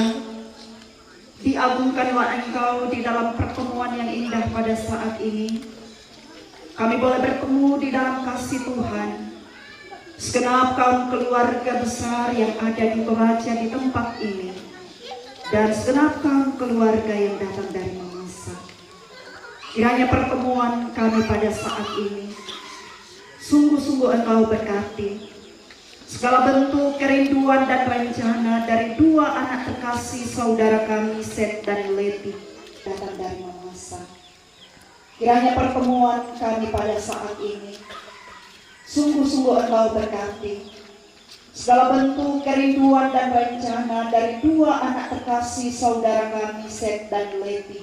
diagungkanlah Engkau di dalam pertemuan yang indah pada saat ini. Kami boleh bertemu di dalam kasih Tuhan. Segenap kaum keluarga besar yang ada di Toraja di tempat ini. Dan segenap kaum keluarga yang datang dari Mamasa. Kiranya pertemuan kami pada saat ini sungguh-sungguh Engkau berkati. Segala bentuk kerinduan dan rencana dari dua anak terkasih saudara kami, Seth dan Leti, datang dari Mamasa. Kiranya pertemuan kami pada saat ini sungguh-sungguh Engkau berkati. Segala bentuk kerinduan dan rencana dari dua anak terkasih saudara kami, Seth dan Leti,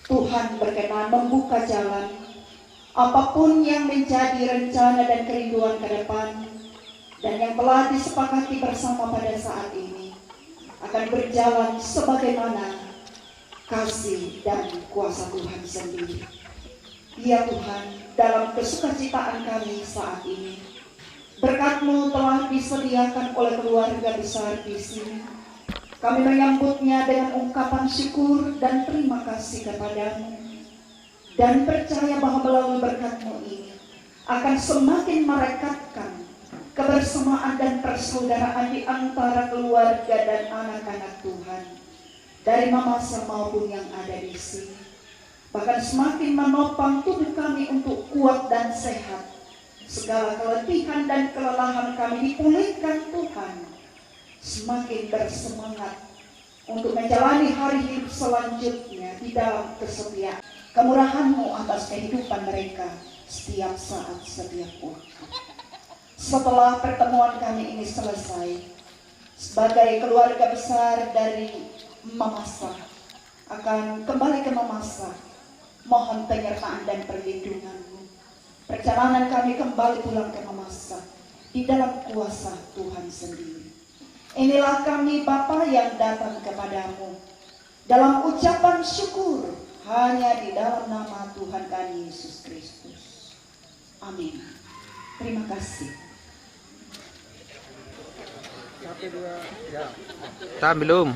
Tuhan berkenan membuka jalan. Apapun yang menjadi rencana dan kerinduan ke depan, dan yang telah disepakati bersama pada saat ini, akan berjalan sebagaimana kasih dan kuasa Tuhan sendiri. Ya Tuhan, dalam kesukacitaan kami saat ini, berkat-Mu telah disediakan oleh keluarga besar di sini. Kami menyambutnya dengan ungkapan syukur dan terima kasih kepada-Mu, dan percaya bahwa melalui berkat-Mu ini akan semakin merekatkan kebersamaan dan persaudaraan di antara keluarga dan anak-anak Tuhan, dari Mamasa maupun yang ada di sini. Bahkan semakin menopang tubuh kami untuk kuat dan sehat. Segala keletihan dan kelelahan kami dipulihkan Tuhan. Semakin bersemangat untuk menjalani hari hidup selanjutnya di dalam kesetiaan. Kemurahan-Mu atas kehidupan mereka setiap saat, setiap waktu. Setelah pertemuan kami ini selesai, sebagai keluarga besar dari Mamasa, akan kembali ke Mamasa. Mohon penyertaan dan perlindungan-Mu. Perjalanan kami kembali pulang ke Mamasa di dalam kuasa Tuhan sendiri. Inilah kami, Bapa, yang datang kepada-Mu dalam ucapan syukur hanya di dalam nama Tuhan kami, Yesus Kristus. Amin. Terima kasih. Tahan belum?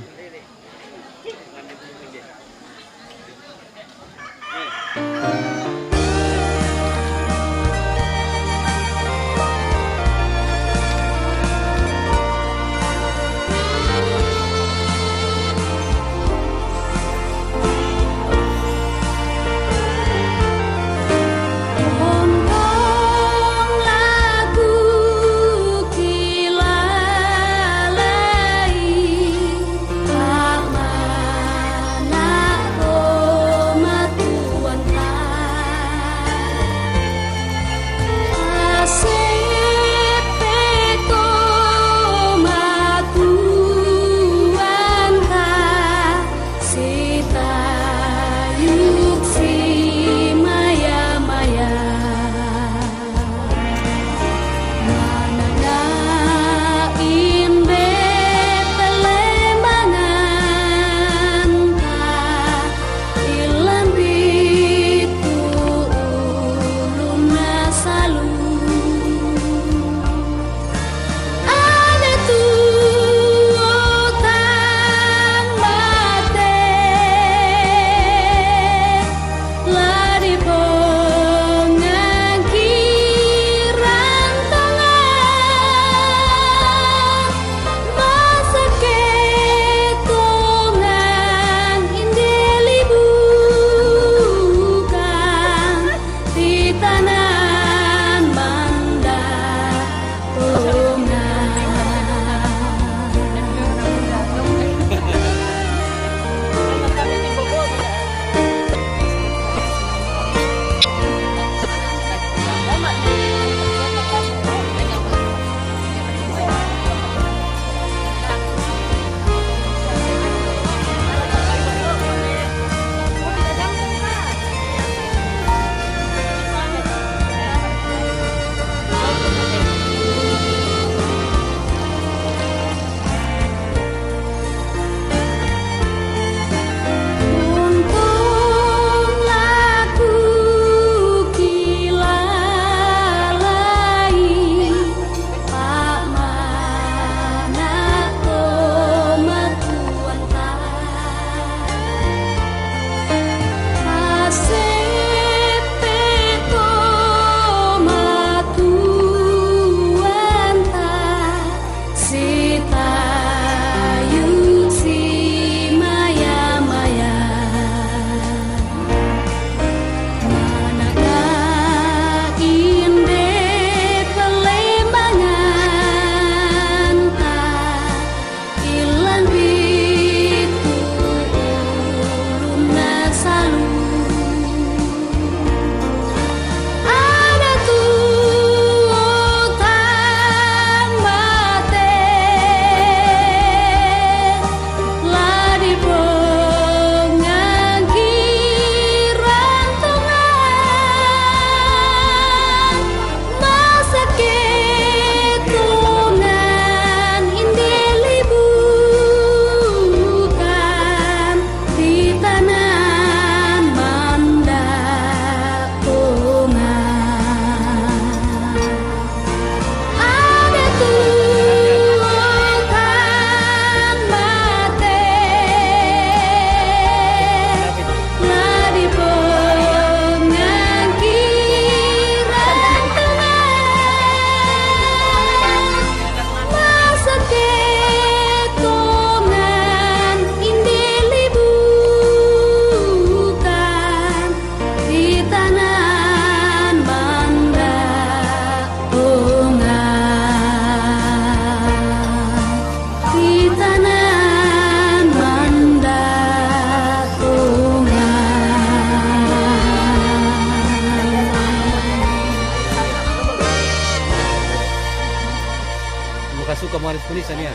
Suka manis-manisan ya?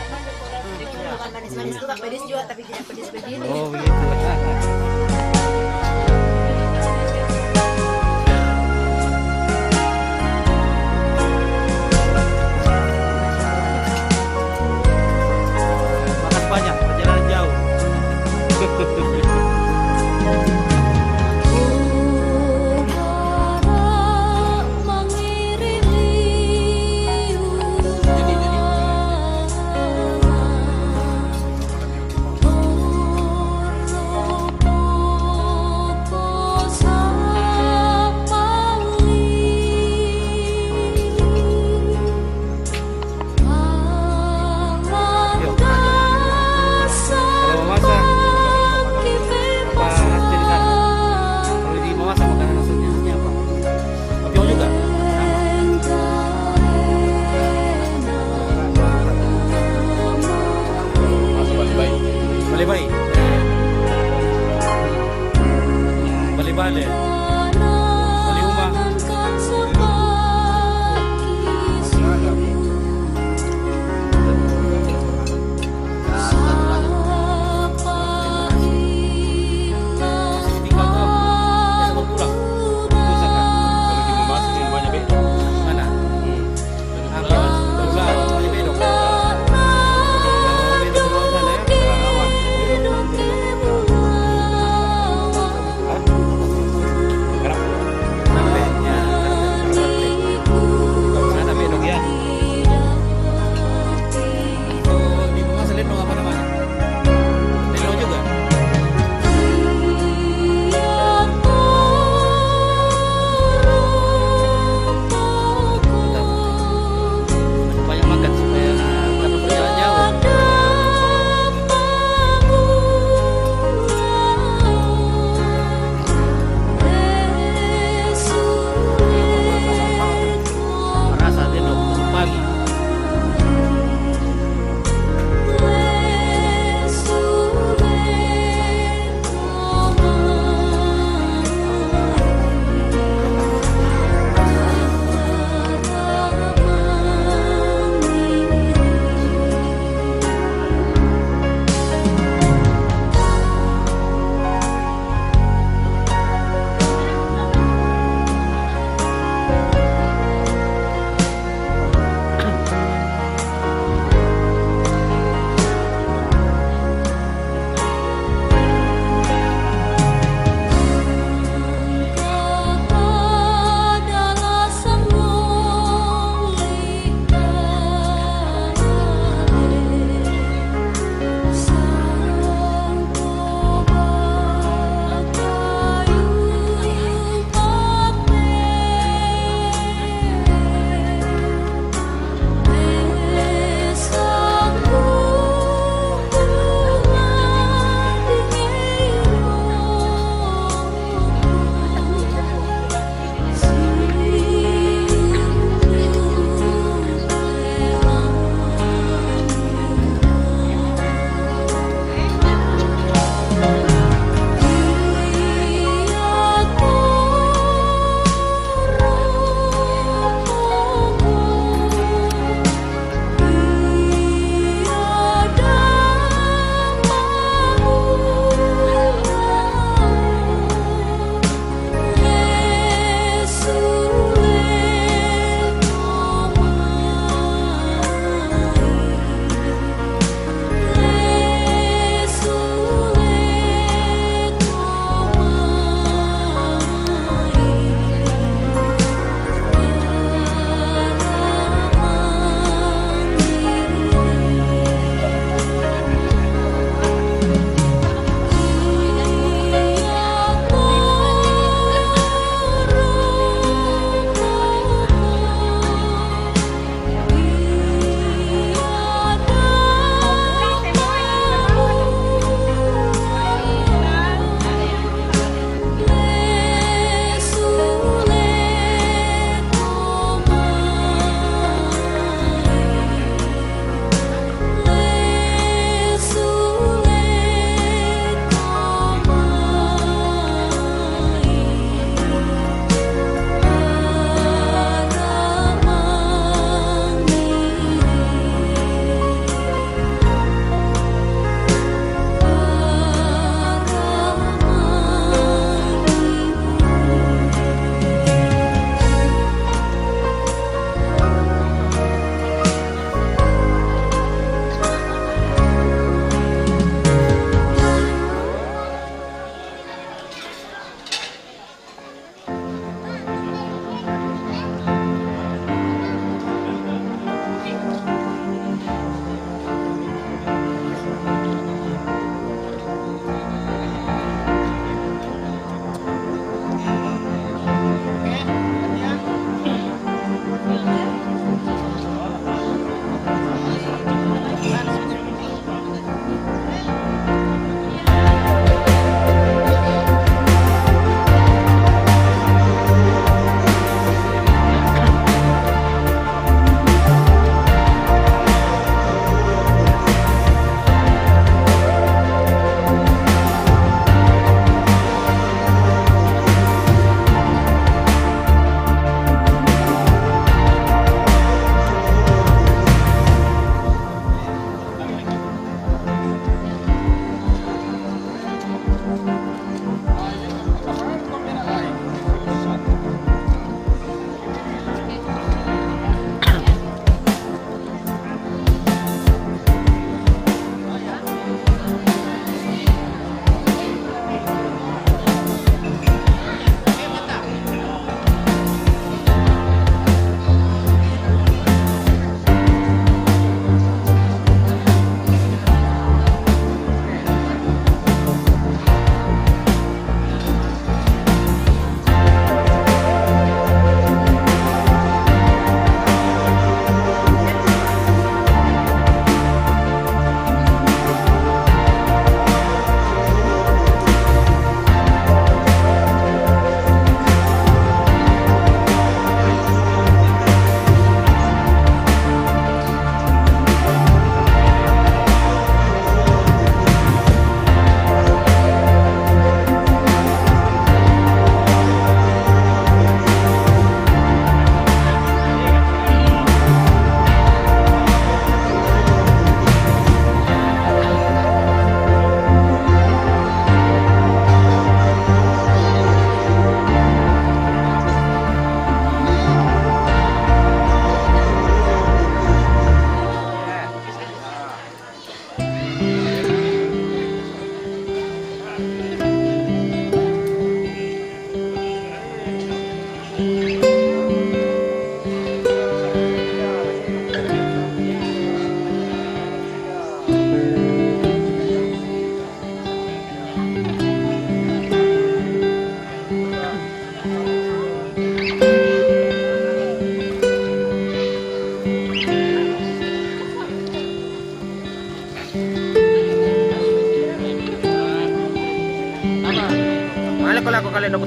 Bukan manis-manis, suka pedes juga, tapi tidak pedes begini. Oh, begitu. Makan banyak, perjalanan jauh.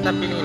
Tapi ini